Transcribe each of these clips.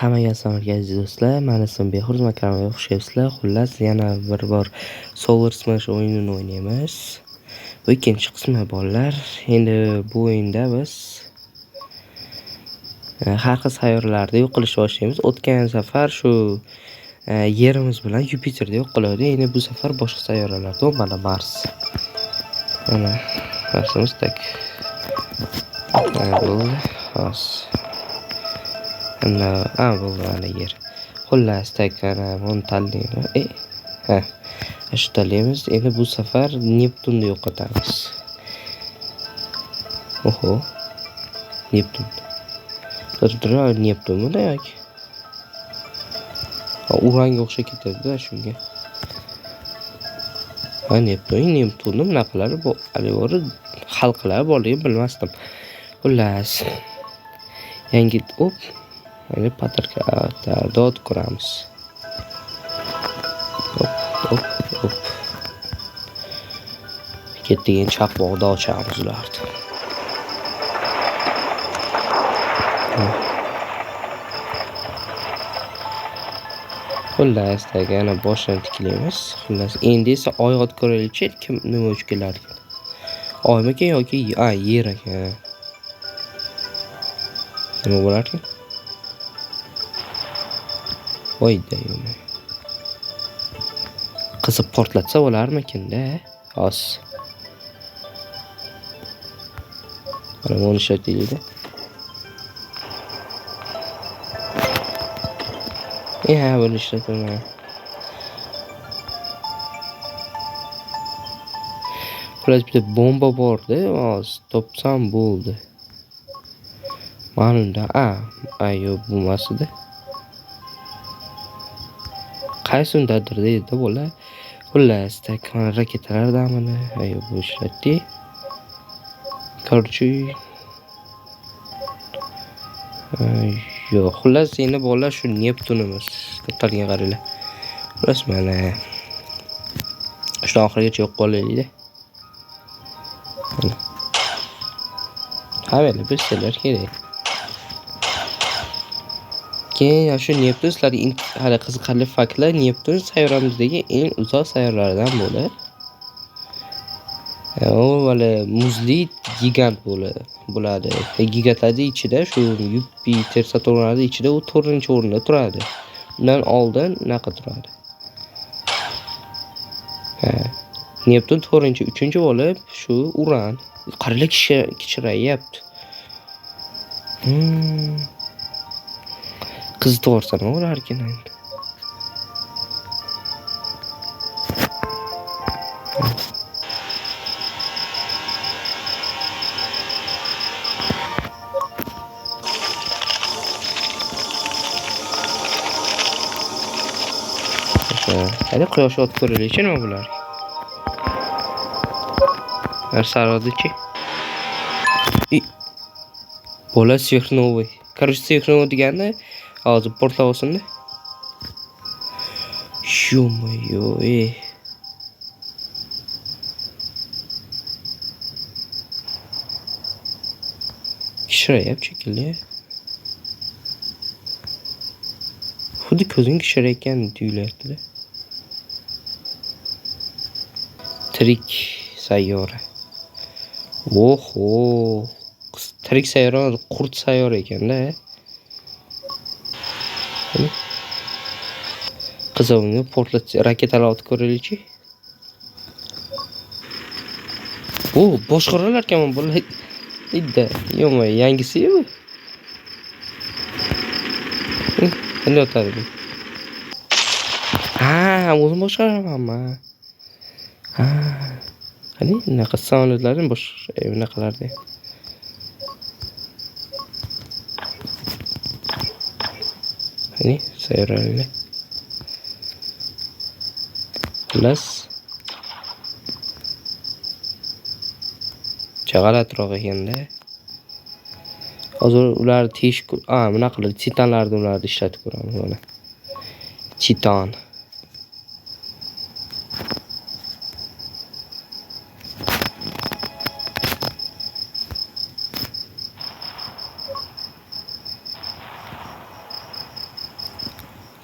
Hammaga assalomu alaykum aziz do'stlar. Mani ismim Behruz, men kanalimga xush kelibsizlar. Xullas, yana bir bor Solar Smash o'yinini o'ynaymiz. Bu ikkinchi qismi bolalar. Endi bu o'yinda biz har xil sayyoralarni yo'q qilishni boshlaymiz. O'tgan safar shu Yerimiz bilan Yupiterni yo'q qiladi. Endi bu safar boshqa sayyoralarda, mana Mars. Mana Marsimiz tak. Bo'ldi. Hozir. Ana, bo'ldi, mana Yer. Xullas, tak, ana buni tanlaymiz. Ha, shu tanlaymiz. Endi bu safar Neptunni yo'qotamiz. Oho. Neptun. Turib, Neptunmi yoki? Uranga o'xshab ketadi-da shunga. Ha, Neptun, Neptunni bunaqalari bu haligi halqalari borligini bilmasdim. Xullas, yangi op, endi patarka dod ko'ramiz. Op, op, op. Ketdik, endi chaqmoqda ochamiz ularni. Xullas, yana boshdan tiklaymiz. Xullas, endi esa Oy otib ko'raylikchi, kim nima uchun kelar ekan. Oymikan yoki Yer ekan. Nima bo'lar ekan? Voy dayoma. Qizib portlatsa bo'larmikin-da? Hozir. Mana buni ishlataylik-da. Ya, buni ishlataman. Xullas, bitta bomba bor-da, hozir topsam bo'ldi. Mana unda, yo'q, bu emas edi. Qaysi undadir deydi bola. Xullas, tak, mana raketalardan mana, yo'q, bu ishlatdik. Короче, yo'q, xullas, endi bolalar shu Neptunimiz. Kattaligini qaranglar. Xullas, mana shuni oxirigacha yo'q qolaylik-da. Hammalar bilsalar kerak. Keyin shu Neptun sizlarga hali qiziqarli faktlar. Neptun sayyoramizdagi eng uzoq sayyoralardan bo'lib, u hali muzli gigant bo'ladi. Gigantlarning ichida shu Yupiter, Saturnlarning ichida u 4-o'rinda turadi. Undan oldin unaqa turadi. Ha, Neptun 4-, 3-chi bo'lib shu Uran. Qaranglar, kichrayapti. Qizitib yuborsa nima bo'larkan endi? Hali quyosh otib ko'raylikchi, nima bo'lar? Sarodichi. Bola сверхновый. Короче, сверхновый degani hozir portlab olsin-da. Ё-моё, ey. Kichrayapti shekilli. Xuddi ko'zing kichrayotgan tuyulyapti-da. Tirik sayyora. Oho. Tirik sayyora, qurt sayyora ekanda. Qizig'ini portlat, raketalar otib ko'raylikchi. O, boshqaralar ekan bular. Idda, yo'qmi, yangisi bu? Qanday otadi bu? Ha, o'zim boshqaramanmi? Ha. Qani, bunaqa samolyotlarni boshqa bunaqalarda. Qani, sayyoralar. Xullas, g'alatiroq ekanda. Hozir ular teshik, bunaqa qilib titanlarni ularni ishlatib ko'ramiz mana. Titan.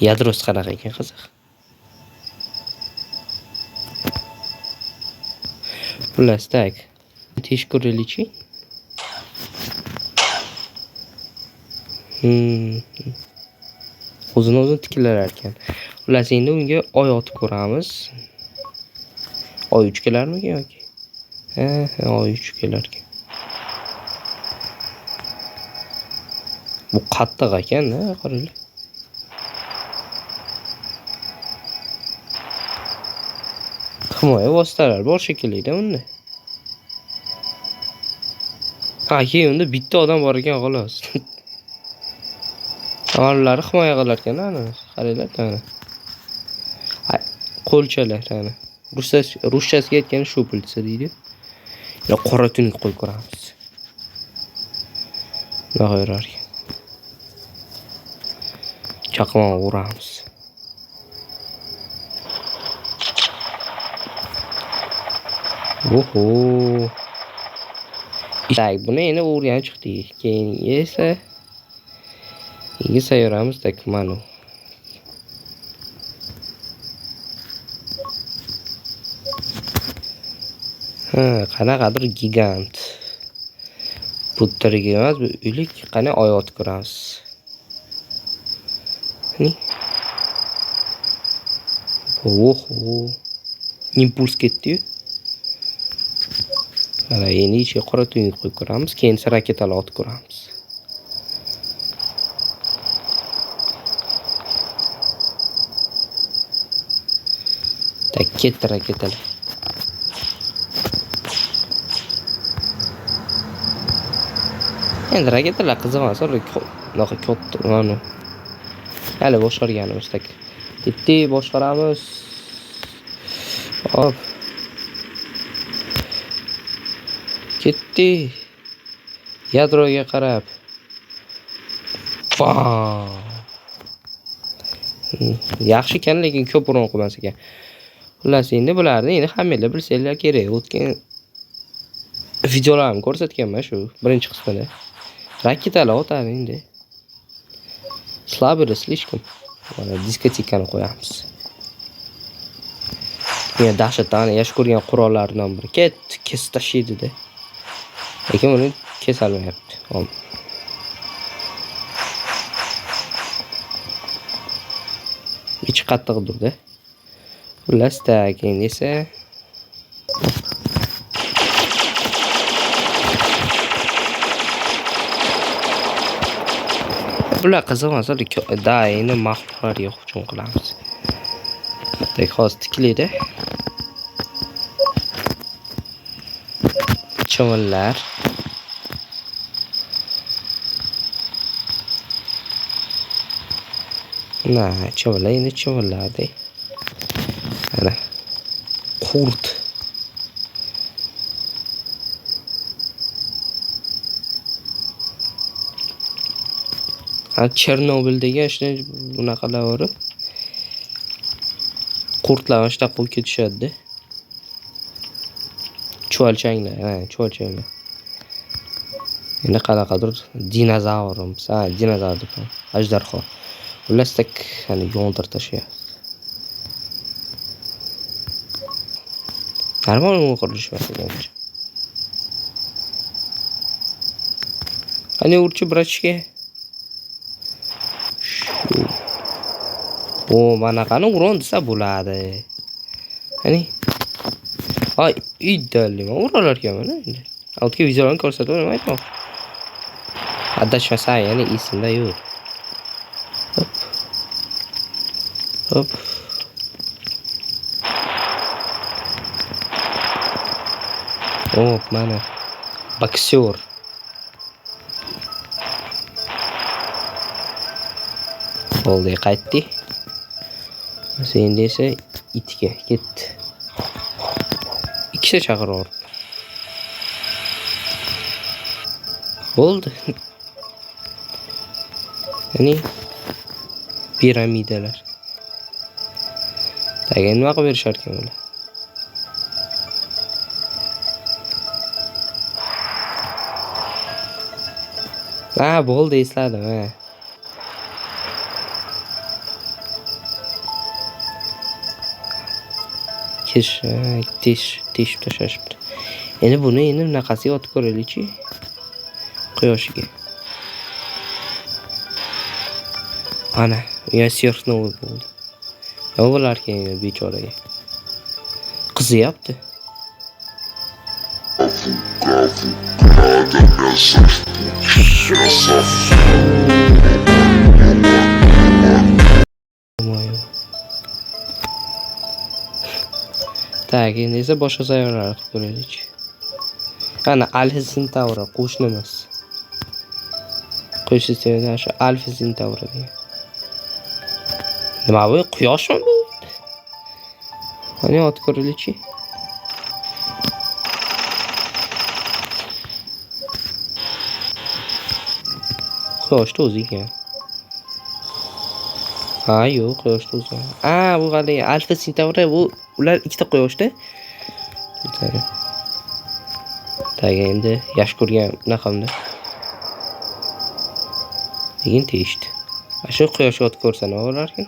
Yadrosi qanaqa ekan, qiziq. Xullas, tak. Teshib ko'raylikchi. O'zini o'zi tikilar ekan. Xullas, endi unga oy otib ko'ramiz. Oy uchib kelarmikan yoki? Ha, oy uchib kelar ekan. Bu qattiq ekan-da, qaranglar. Himoya vositalari bor shekilli-da unda. Ha, keyin unda bitta odam bor ekan xolos. Ular himoya qilar ekan, ana, qaranglar, ana. Qo'lchalar, ana. Ruschasiga aytganda shupilsa deydi. Ya qora tunik qo'yib ko'ramiz. Bunaqa yurar ekan. Chaqmoq uramiz. Oho. Tak, buni endi o'rganib chiqdik. Keyin esa keyingi sayyoramiz tak mana. Ha, qanaqadir gigant. Bu tirik emas, bu o'lik. Qani oy otib ko'ramiz. Qani? Oho. Impuls ketdi-yu. Mana endi ichiga qora tuynuk qo'yib ko'ramiz, keyin esa raketalar otib ko'ramiz. Tak, ketdi raketalar. Endi raketalar qiziq emas, ular unaqa katta, mana. Hali boshqarganimiz tak. Ketdi, boshqaramiz. Hop. Ketdi. Yadroga qarab. Bam. Yaxshi ekan, lekin ko'p uron qilmas ekan. Xullas, endi bularni endi hammanglar bilsanglar kerak. O'tgan videolarimni ko'rsatganman shu birinchi qismida. Raketalar otadi endi. Slabiri слишком. Mana diskotekani qo'yamiz. Men dahshatdan yaxshi ko'rgan qurollardan biri. Ketdi, kesib tashlaydi-da. Lekin uni kesalmayapti. Hop. Ichi qattiqdir-da. Xullas, tak, endi esa bular qiziq emas, da endi maxluqlarga hujum qilamiz. Tak, hozir tiklaydi. Chivinlar. Na, chivinlar endi chivinlar-da. Ana. Qurt. Ha, Chernobil degan shunday bunaqalar bor. Qurtlar mana shunaqa qo'lga tushadi-da. Chuvalchanglar, ha, chuvalchanglar. Endi qanaqadir dinozavrimiz, ha, dinozavr deb, ajdarho. Xullas, tak, hani yondir tashlayapti. Normal qurilish emas ekan. Qani urchi, bratishka? O, manaqani uron desa bo'ladi. Qani? Ay, idalima uralar ekan mana endi. O'tgan videolarni ko'rsatib nima aytmoqchi? Adashmasam, ya'ni esimda yo'q. Hop. Hop. Hop, mana boksyor. Bo'ldi, qaytdik. Endi esa itga ketdi. Ikkita chaqirib. Bo'ldi. Ya'ni piramidalar. Tag'in nima qilib berishar ekan ular? Ha, bo'ldi, esladim, ha. Teshib tashlashibdi. Endi buni endi bunaqasiga otib ko'raylikchi. Quyoshiga. Ana, ya сверхновый bo'ldi. Nima bo'larkan endi bechoraga? Qiziyapti. Так, endi esa boshqa sayyoralarni qilib ko'raylik. Ana Alfa Centauri qo'shnimiz. Quyosh sistemida shu Alfa Centauri degan. Nima bu? Quyoshmi bu? Qani otib ko'raylikchi. Quyoshni o'zi ekan. Ha, yo'q, quyoshni o'zi. A, bu haligi Alfa Centauri, bu ular ikkita quyoshda. Tak, endi yaxshi ko'rgan bunaqamda. Lekin teshdi. Shu quyoshga otib ko'rsa nima bo'larkan?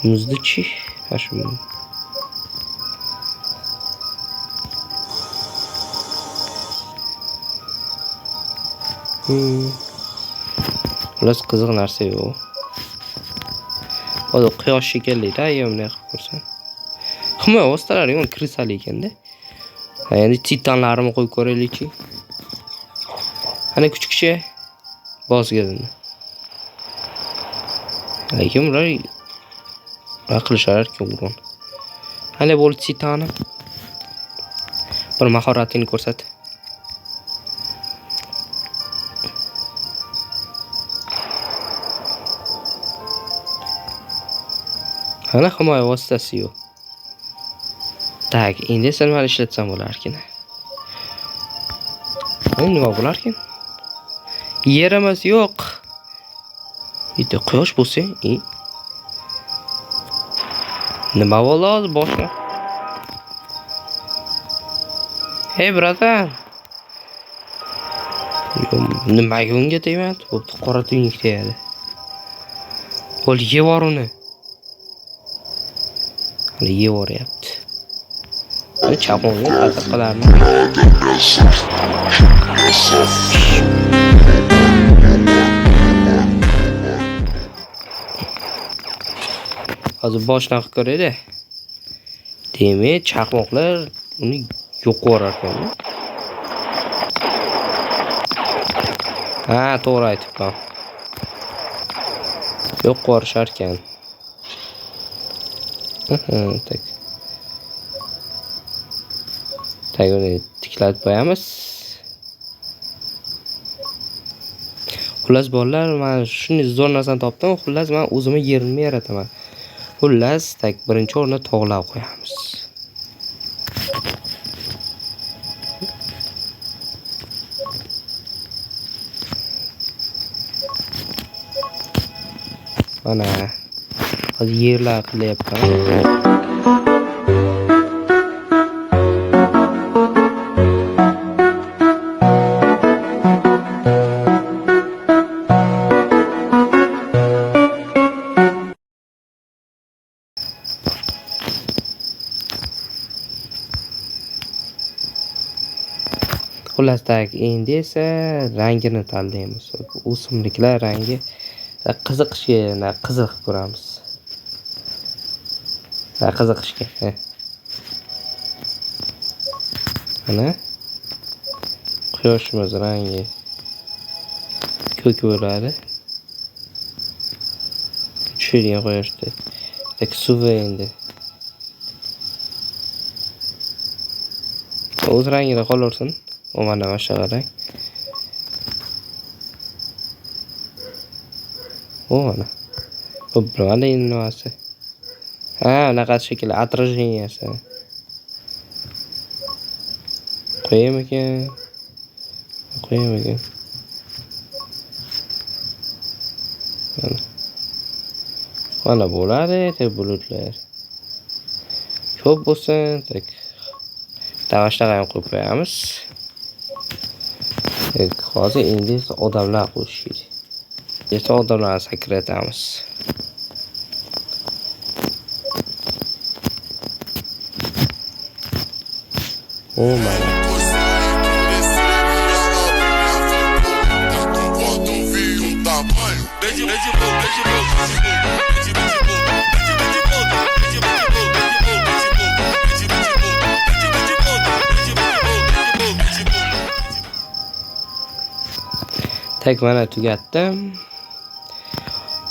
Muzdichi, shu. Xullas qiziq narsa yo'q. Hozir quyosh shekilli-da, agar bunday qilib ko'rsam. Himoya vositalari yo'q, kristal ekanda. Ha, endi titanlarimni qo'yib ko'raylikchi. Ana kuchukcha bosganini. Lekin ular nima qilishar ekan uron. Ana bo'ldi titanim. Bir mahoratingni ko'rsat. Ana himoya vositasi yo'q. Tak, endi esa nimani ishlatsam bo'larkan? Endi nima bo'larkan? Yerimiz yo'q. Bitta quyosh bo'lsa, nima bo'ldi hozir boshqa? Hey bratan. Nimaga unga tegmadi? Bo'pti, qora tuynuk tegadi. Bo'l, yevor uni. Hali yevoryapti. Chaqmoqga ta'sir qilarmi? Hozir boshdan qilib ko'raylik. Demak, chaqmoqlar uni yo'q yuborar ekan. Ha, to'g'ri aytibman. Yo'q yuborishar ekan. Tak. Tak, uni tiklatib qo'yamiz. Xullas bolalar, men shunday zo'r narsani topdim. Xullas men o'zimni yerimni yarataman. Xullas, tak, birinchi o'rinda tog'lar qo'yamiz. Mana hozir yerlar qilyapman. Xullas, tak, endi esa rangini tanlaymiz. O'simliklar rangi qiziqishga, qiziq ko'ramiz. Qiziqishga. Mana quyoshimiz rangi ko'k bo'ladi. Tushadigan quyoshda. Tak, suvi endi o'z rangida qolaversin. O mana shunaqa rang. O mana. Bu bilmadim endi nimasi. Ha, unaqasi shekilli отраженияsi. Qo'yaymikan? Qo'yaymikan? Mana. Mana bo'ladi, deb bulutlar. Ko'p bo'lsin, tak. Tavashlar ham qo'yib qo'yamiz. Hozir endi esa odamlar qo'shish kerak. Esa odamlarni sakratamiz. O mana. Tak, mana tugatdim.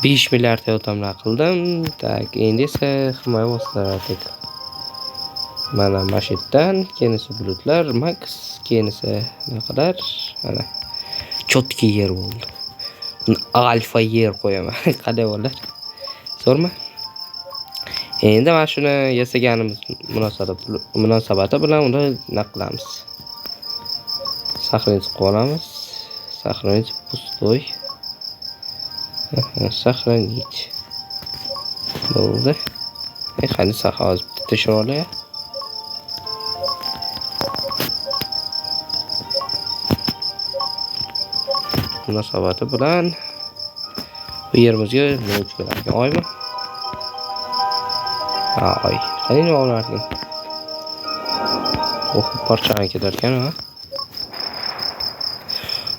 5 milliard yotamlar qildim. Tak, endi esa himoya vositalari tak. Mana mana shu yerdan, keyin esa bulutlar, max, keyin esa naqadar, mana chotki yer bo'ldi. Alfa yer qo'yaman. Qanday bo'lar? Zo'rmi? Endi mana shuni yasaganimiz munosabati bilan uni nima qilamiz? Сохранить qilib olamiz. Сохранить пустой. Сохранить. Bo'ldi. Qani hozir bitta tekshirib olay. Munosabati bilan bu yerimizga nima uchun kelar ekan? Oymi? Ha, oy. Qani nima olarkin? Oh, parchani ketar ekan, ha?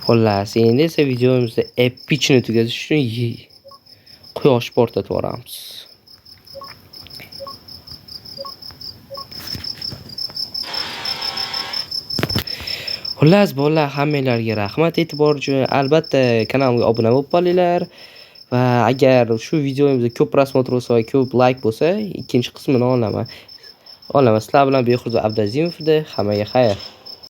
Xullas, endi esa videomizni epichni tugatish uchun quyosh portlatib yuboramiz. Xullas, bolalar, hammanglarga rahmat e'tibor uchun. Albatta kanalimga obuna bo'lib qolinglar va agar shu videomizda ko'p prosmotr bo'lsa va ko'p like bo'lsa, ikkinchi qismini olaman. Olaman. Sizlar bilan Behruz Abdazimov edi. Hammaga xayr.